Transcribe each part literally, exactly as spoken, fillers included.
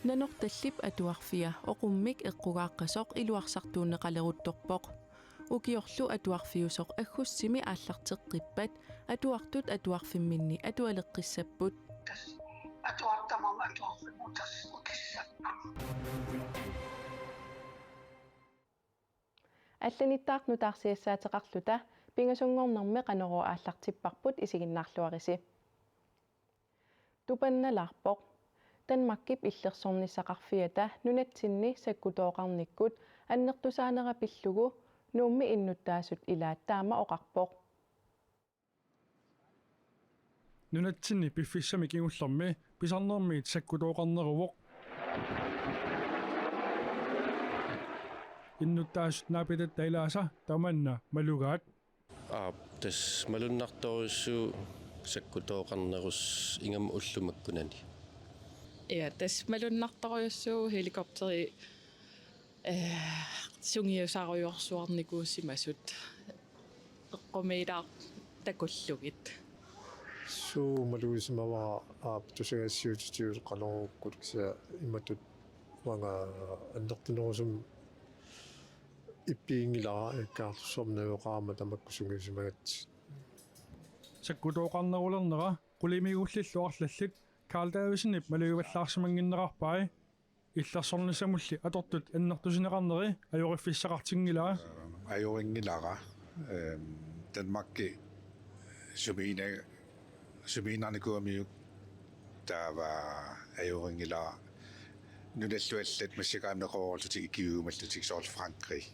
Nanortallip Atuarfia oqummik eqqugaaqqasoq iluarsartuunneqaleruttorpoq. Ukiorlu atuarfiusoq aggussimi aallarteqqippat atuartut atuarfimminni atualeqqissapput. Tassa atuartut tamaasa atuarfimmut tassa ukissapput. Allanittaaq nutaarsiassaateqarluta pingasunngornermi Qanorooq aallartipparput, isiginnaarluarisi. Tupannalaarpoq. Danmarkip illersornissaqarfiata nunatsinni sakkutooqarnikkut annertusaanera pillugu Nuummi innuttaasut ilaat taama oqarpoq. Nunatsinni piffissami kingullermi pisarnermiit sakkutooqarneruvoq. Innuttaasut naapitatta ilaasa tamanna malugaat. Aap, tassa malunnartorujussuuvoq sakkutooqarnerusut ingammik ullut makkunani. Ja, tassa malunnartorujussuuvoq helikopteri, eh, sungiusarujorsuarnikuusimasut eqqumiilaartut takullugit. Suu malugisimavara, aap, tusagassiuutitigut Qanoruukkut, kisianni imatut uanga annertunerusumik ippiginngilara, eqqartussuarmik najugaqarama tamakku sungiusimagatsigit. Sakkutooqarnerulernera qulimigullillu arlallit Carl Davidsenip malugivallaarsimannginnerarpai. Illersornissamulli atortut annertusineqarneri ajoriffissaqartinngilaa. Ajorinngilaa, ehm, Danmarki sumiina-, sumiinnarnikuugamiuk taava ajorinngilaa. Nunallu allat massakkut aamma neqeroorlutik ikiuumallutik, soorlu Frankrig.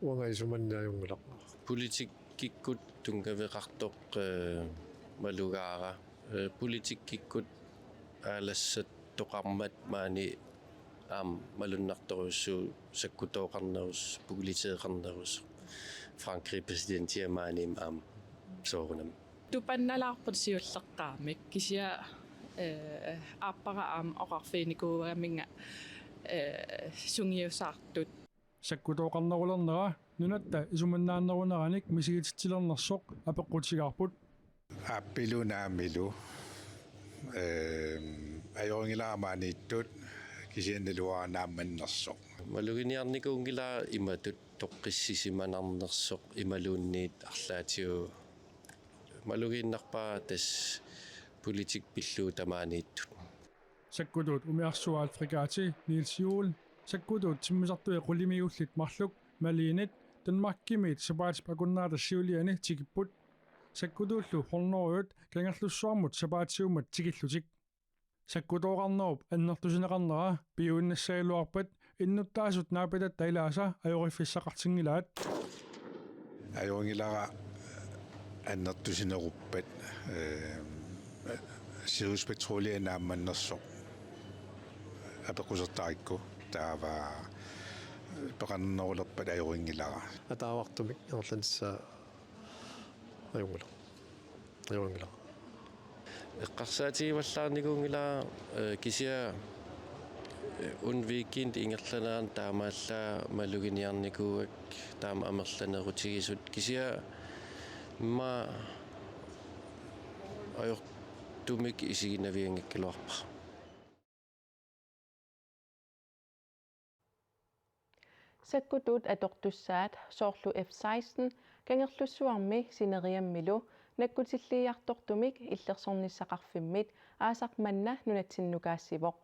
Uanga isumanni ajunngilaq. Politikkikkut tunngaveqartoq, eh, malugaara. Eh, politikkikkut aalassattoqarmat maani aamma malunnartorujussuuvoq sakkutooqarnerus, politikeqarnerus, Frankrig præsidentia maani aamma soorunami. Tupannalaarput siullertaamik, kisianni, eh, aappara aamma oqarfiginikuugaminga, eh, sungiusaartut. Sakkutooqarnerulernera nunatta isumannaanneruneranik misigititsilernersoq apeqqutigaarput. Aappilu naamilu, ehm, ajorinngilaa maaniittut, kisianni naluara naammannersoq. Maluginiarnikuunngilaa imatut toqqissisimanarnersoq imaluunniit arlaatigut. Malugiinnarpara tassa politikki pillugu tamaaniittut. Sakkutuut umiarsuaat fregaati Niels Juel, sakkutuut timmisartui qulimigullit marluk Malinit, Danmarkimiit sapaatip akunnaata siuliani tikipput. Sakkutuullu hundredet Kangerlussuarmut sapaatiummat tikillutik. Sakkutooqarnerup annertusineqarnera piuinnassagaluarpat innuttaasut naapitatta ilaasa ajoriffissaqartinngilaat. Ajorinngilaa annertusineruppat, ehm, Sirius Patrulje naammannersoq apeqqusertarikku, taava peqarnerulerpat ajorinngilaa. Ataavartumik ingerlanissaa ajunngilaq. Ajunngilaq. Eqqarsaatigivallaarnikuunngilaa, eh, kisianni, eh, una weekend ingerlanerani taamaallaat maluginiarnikuuakka taama amerlanerutigisut, kisianni immaqa ajortumik isiginavianngikkaluarpara. Sakkutuut atortussaat, soorlu F seksten, Kangerlussuarmi sineriammilu nakkutilliiartortumik illersornissaqarfimmit aasaq manna nunatsinnukaassivoq.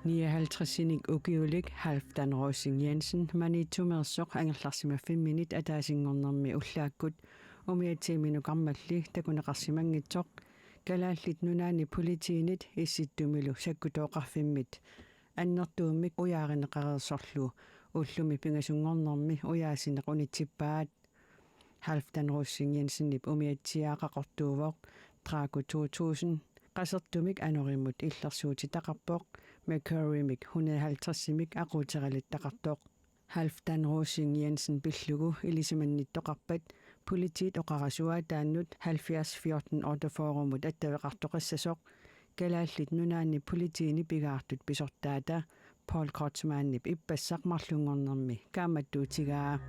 Nioghalvtredsinik ukiulik Halfdan Rosing Jensen Maniitsumeersoq angerlarsimaffimminit ataasinngornermi ullaakkut umiatsiiminut karmalli takuneqarsimanngitsoq Kalaallit Nunaanni Politiinit Issittumilu sakkutooqarfimmit annertuummik ujaarineqareersorlu ullumi pingasunngornermi ujaasineq unitsippaat. Halfdan Rosing Jensenip umiatsiaa qaqortuuvoq Draco to tusind, qasertumik anorimut illersuutitaqarpoq, Mercury-mik hundrede halvtredsimik aquuteralittaqartoq. Halfdan Rosing Jensen pillugu ilisimannittoqarpat politiit oqarasuaataannut halvfjerds fjorten otteogfyrremut attaveqartoqassasoq, Kalaallit Nunaanni Politiini pigaartut pisortaata Paul Kreutzmannip ippassaq marlunngornermi kaammattuutigaa.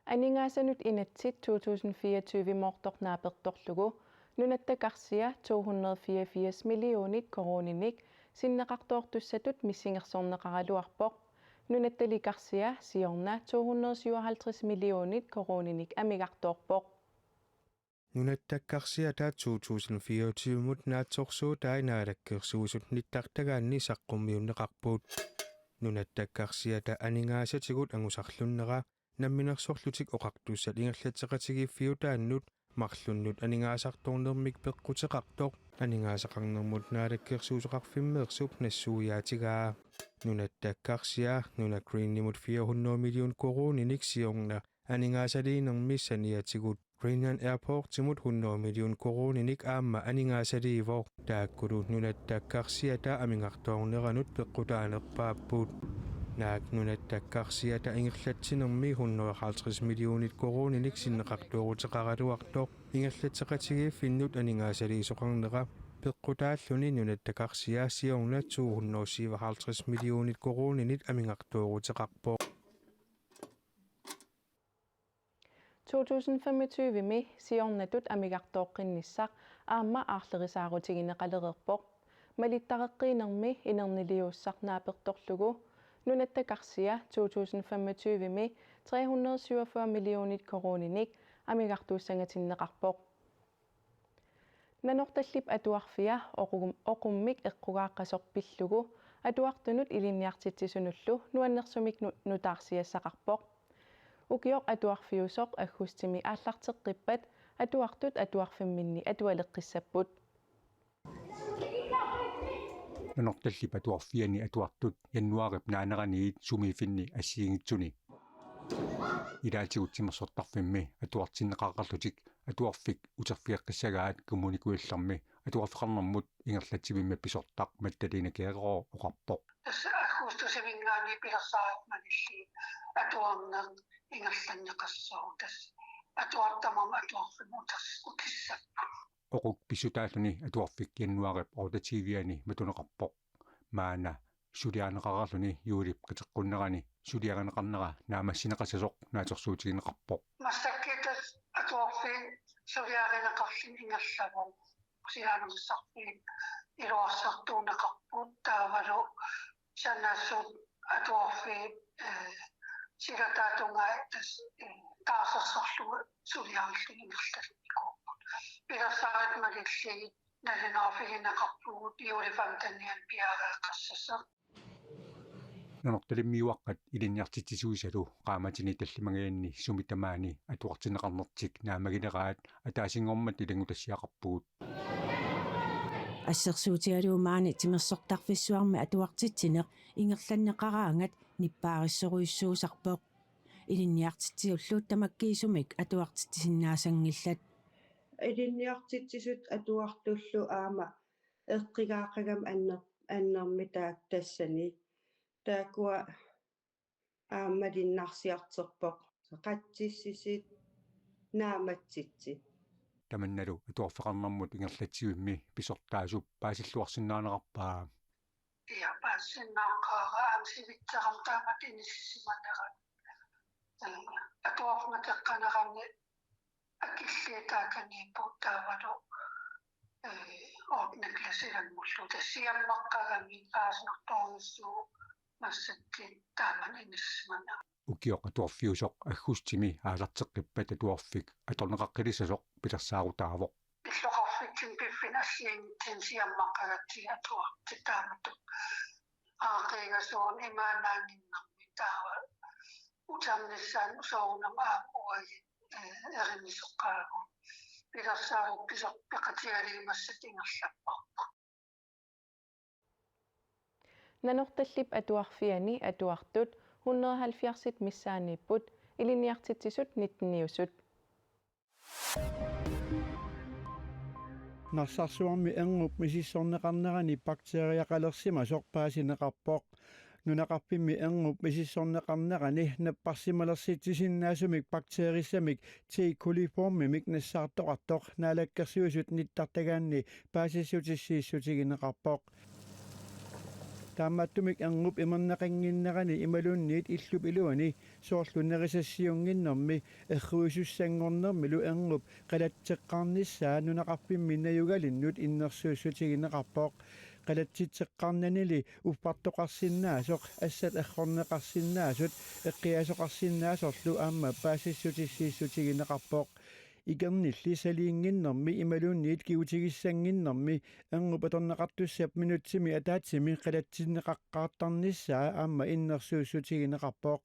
Aningaasanut inatsit to tusind fireogtyve-moortoq naapertorlugu Nunatta Karsia to hundrede fireogfirs millionit koruuninik sinneqartoortussatut missingersorneqaraluarpoq. Nunattali Karsia siorna to hundrede syvoghalvtreds millionit koruuninik amigartoorpoq. Nunatta Karsiata to tusind fireogtyve-mut naatsorsuutai Naalakkersuisut nittartagaanni saqqummiunneqarput. Nunatta Karsiata aningaasatigut angusarlunnera Namminersorlutik Oqartussat ingerlatseqatigiiffiutaannut marlunnut aningaasartuunnermik peqquteqartoq aningaasaqarnermut naalakkersuisoqarfimmeersup nassuiaatigaa. Nunatta Karsia NunaGreenimut fire hundrede million koruuninik siorna aningaasaliinermi saniatigut Greenland Airportimut hundrede million koruuninik aamma aningaasaliivoq. Taakkulu Nunatta Karsiata amigartoorneranut peqqutaanerpaapput. Naak Nunatta Karsiata ingerlatsinermi hundrede halvtreds millionit koruuninik sinneqartooruteqaraluartoq ingerlatseqatigiiffinnut aningaasaliisoqarnera peqqutaalluni Nunatta Karsia siorna to hundrede syvoghalvtreds millionit koruuninik amigartooruteqarpoq. To tusind femogtyve-mi siornatut amigartooqqinnissaq aamma aarlerisaarutigineqalereerpoq. Malittareqqiinermi inerniliuussaq naapertorlugu Nunatta Karsia to tusind femogtyve-mi tre hundrede syvogfyrre millionit koruuninik amigartuussangatinneqarpoq. Nanortallip Atuarfia oqum-, oqummik eqqugaaqqasoq pillugu atuartunut ilinniartitsisunullu nuannersumik nu-, nutaarsiassaqarpoq. Ukioq atuarfiusoq aggustimi aallarteqqippat atuartut atuarfimminni atualeqqissapput. Nanortallip Atuarfiani atuartut januaarip naaneraniit sumiiffinni assigiinngitsuni ilaatigut timersortarfimmi atuartinneqareerlutik atuarfik uterfigeqqissagaat Kommune Kujallermi atuarfeqarnermut ingerlatsivimmi pisortaq Magdalena Gergaard oqarpoq. Tassa aggustiminngaanniit pilersaarutit malillugu atuarneq ingerlanneqassaaq, tassa atuartut tamaasa atuarfimmut uter-, utissapput. Oquk pissutaalluni atuarfik januaarip otteogtyve-ani matuneqarpoq. Maanna suliarineqareerluni juulip qiteqqunnerani suliarineqarnera naammassineqassasoq naatsorsuutigineqarpoq. Massakkut tassa atuarfiit suliarineqarluni ingerlavoq. Sianersaarfiit iluarsartuunneqarput taavalu sanasut atuarfiit, eh, silataatungai tassa, eh, taarsersorlugu suliarilluni ingerlallikuupput. Pilersaarutit malillugit nalunaarfigineqarpugut juuli femtenianni piareeqqassasoq. Nanortalimmiuaqqat ilinniartitsisuisalu qaammatini tallimangajanni sumi tamaani atuartinneqarnertik naammagineraat ataasinngormat ilanngutassiaqarpugut. Assersuutigalugu maani timersortarfissuarmi atuartitsineq ingerlanneqaraangat nippaarissorujussuusarpoq. Ilinniartitsisullu tamakkiisumik atuartitsisinnaasanngillat. Ilinniartitsisut atuartullu aamma eqqugaaqqagamik anner-, annermik taak-, tassani. Taakkua aamma malunnarsiartorpoq. Qatsissutsit naammatsitsit. Tamannalu atuarfeqarnermut ingerlatsivimmi pisortaasup paasilluarsinnaanerarpaa. Ja, paasisinnaaqaara aamma sivitserama taamatut inissisimanera. Atuarfimmi akeqqanerani akiliutaakaniippoq taavalu, eh, ottende klassilaarluni. Tassa siammaqqagami paasisinnaartorujussuuvoq massakkut taamatut inissisimanera. Ukioq atuarfiusoq aggustimi aallarteqqippat atuarfik atorneqaqqilissasoq pilersaarutaavoq. Illoqarfitsinni piffinni assigiinngitsunik siammaqqagatsigit atuartut taamatut aaqqiigasuunik imaannaannginnermik taava uternissaanut soorunami aamma uagut, eh, erinisoqaagut. Pilersaarutit pisoq peqatigalugit massakkut ingerlapparput. Nanortallip Atuarfiani atuartut hundrede halvfjerdsit missaanniipput, ilinniartitsisut nitteniusut. Narsarsuarmi erngup misissorneqarnerani bakteriaqalersimasoq paasineqarpoq. Nunaqarfimmi erngup misissorneqarnerani napparsimalersitsisinnaasunut bakteerissamik T. coliformimik nassaartoqartoq Naalakkersuisut nittartagaanni paasissutissiissutigineqarpoq. Taamaattumik erngup imerneqannginnerani imaluunniit illup iluani soorlu nerisassiunnginnermi erruisussanngornermilu erngup qalatseqqaarnissaa nunaqarfimmi najugalinnut innersuussutigineqarpoq. Qalatsitseqqaarnanili uffartoqarsinnaasoq, assat errorneqarsinnaasut, eqqiaasoqarsinnaasorlu aamma paasissutissiissutigineqarpoq. Ikernilli saliinnginnermi imaluunniit kigutigissannginnermi erngup atorneqartussap minutsimi ataatsimi qalatsinneqaqqaartarnissaa aamma innersuussutigineqarpoq.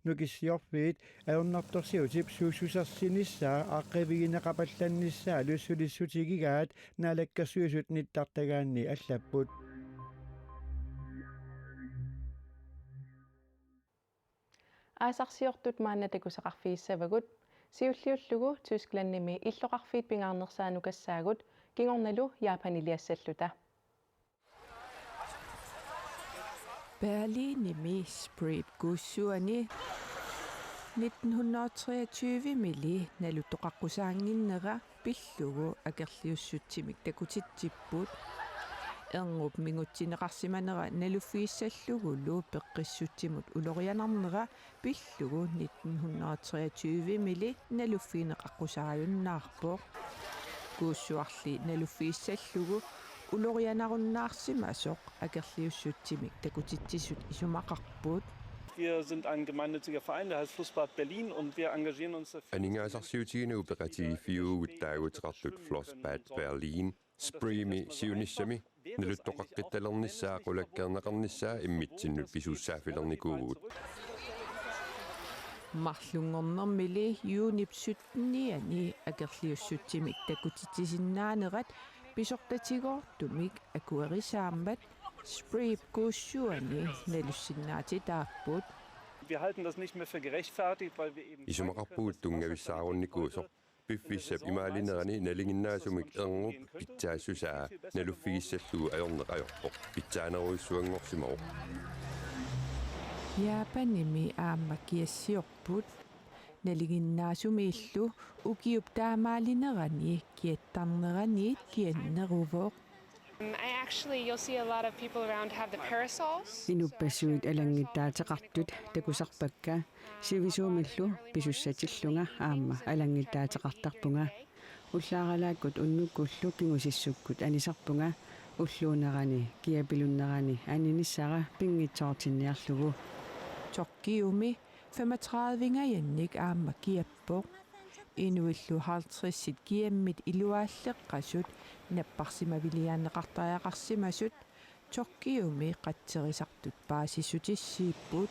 Nukissiorfiit ajornartorsiutip suussusersinissaa aaqqiivigineqapallannissaalu sulissutigigaat Naalakkersuisut nittartagaanni allapput. Aasarsiortut maanna takusaqarfigissavagut. Siulliullugu Tysklandimi illoqarfiit pingaarnersaannukassaagut, kingornalu Japaniliassalluta. Berlinimi Spree-p kuussuani nitten hundrede og treogtyve-mili naluttoqaqqusaannginnera pillugu akerliussutsimik takutitsipput. Erngup mingutsinneqarsimanera naluffigissallugulu peqqissutsimut ulorianarnera pillugu nitten hundrede og treogtyve-mili naluffigineqaqqusaajunnaarpoq. Kuussuarli naluffigissallugu ulorianarunnaarsimasoq akerliussutsimik takutitsisut isumaqarput. Wir sind ein gemeinnütziger Verein, der heißt Flussbad Berlin, und wir engagieren uns dafür. Aningaasarsiutiginagu peqatigiiffiuvugut taaguuteqartut Flussbad Berlin. Spree-mi siunissami naluttoqaqqittalernissaa qulakkeerneqarnissaa immitsinnut pisussaaffilernikuuvugut. Marlunngornermili juunip syttenianni akerliussutsimik takutitsisinnaanerat pisortatigoortumik akuerisaammat Spree-p kuussuani nalussinnaatitaapput. Wir halten das nicht mehr für gerechtfertigt, weil wir eben Isumaqarpugut tunngavissaarunnikuusoq. Piffissap imaalinerani nalinginnaasumik erngup pitsaassusaa naluffigissallugu ajorneq ajorpoq. Pitsaanerujussuanngorsimavoq. Japanimi aamma kiassiorput. Nalinginnaasumiillu ukiup taamaalinerani kiattarneraniit kianneruvoq. Um, I actually, you'll see a lot of people around have the parasols. Inuppassuit alanngittaateqartut takusarpakka, sivisuumillu pisussatillunga aamma alanngittaateqartarpunga. Ullaaralaakkut unnukkullu kingusissukkut anisarpunga, ulluunerani kiapilunnerani aninissara pinngitsoortinniarlugu. Tokyumi femogtredive-ngajannik aamma kiappoq. Inuillu halvtredsit kiammit iluaalleqqasut napparsimaviliaanneqartariaqarsimasut Tokyumi qatserisartut paasissutissiipput.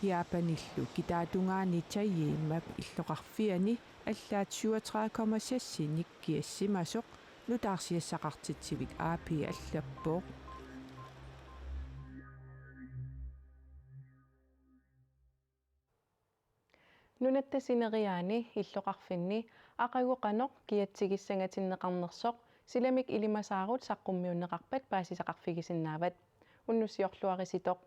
Japanillu kitaatungaani Tajiimap illoqarfiani allaat syvogtredive komma seksinik kiassimasoq nutaarsiassaqartitsivik A P allappoq. Nunatta sineriaani illoqarfinni aqagu qanoq kiatsigissangatinneqarnersoq silamik ilimasaarut saqqummiunneqarpat paasisaqarfigisinnaavat. Unnussiorluarisitoq.